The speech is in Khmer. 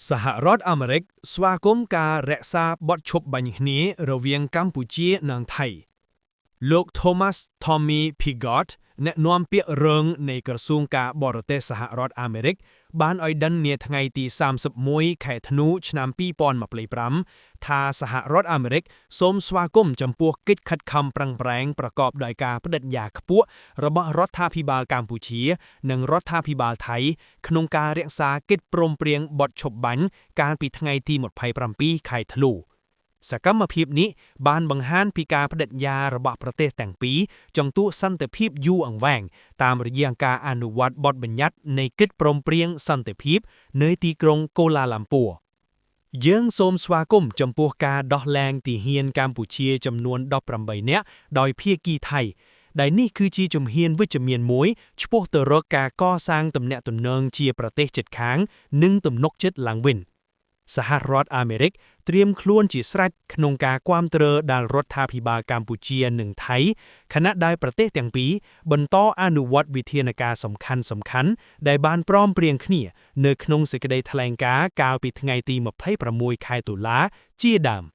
សហរដ្ឋអាមេរិកស្វាគមន៍ការរក្សាបទឈប់បាញ់គ្នារវាងកម្ពុជានិងថៃលោក Thomas Tommy Pigott អ្នកនាំពាក្យរងនៃក្រសួងការបរទេសសហរដ្ឋអាមេរិកបានឲ្យដឹងនាថ្ងៃទី31ខែធ្នូឆ្នាំ2025ថាសហរដ្ឋអាមេរិកសូមស្វាគមន៍ចំពោះកិច្ចខិតខំប្រឹងប្រែងប្រកបដោយការប្តេជ្ញាខ្ពស់របស់រដ្ឋាភិបាលកម្ពុជា និងរដ្ឋាភិបាលថៃក្នុងការរក្សាកិច្ចព្រមព្រៀងបទឈប់បាញ់កាលពីថ្ងៃទី27ខែធ្នូសកម្មភាពនេះបានបង្ហាញពីការប្តេជ្ញារបស់ប្រទេសទាំងពីរចង់ទួសន្តិភាពយូរអង្វែងតាមរយៈការអនុវត្តបទបញ្ញត្តិនៃកិច្ចព្រមព្រៀងសន្តិភាពនៅទីក្រុងកូឡាឡាំពួរយើងសូមស្វាគមន៍ចំពោះការដោះលែងទាហានកម្ពុជាចំនួន18នាក់ដោយភាគីថៃដែលនេះគឺជាជំហានវិជ្ជមានមួយឆ្ពោះទៅរកការកសាងទំនាក់ទំនងជាប្រទេសជិតខាង និងទំនុកចិត្តឡើងវិញសហរដ្ឋអាមេរិកត្រៀមខ្លួនជាស្រេចក្នុងការគាំទ្រដល់រដ្ឋាភិបាលកម្ពុជានិងថៃខណៈដែលប្រទេសទាំងពីរបន្តអនុវត្តវិធានការសំខាន់ៗដែលបានព្រមព្រៀងគ្នានៅក្នុងសេចក្តីថ្លែងការណ៍កាលពីថ្ងៃទី26ខែតុលាជាដើម។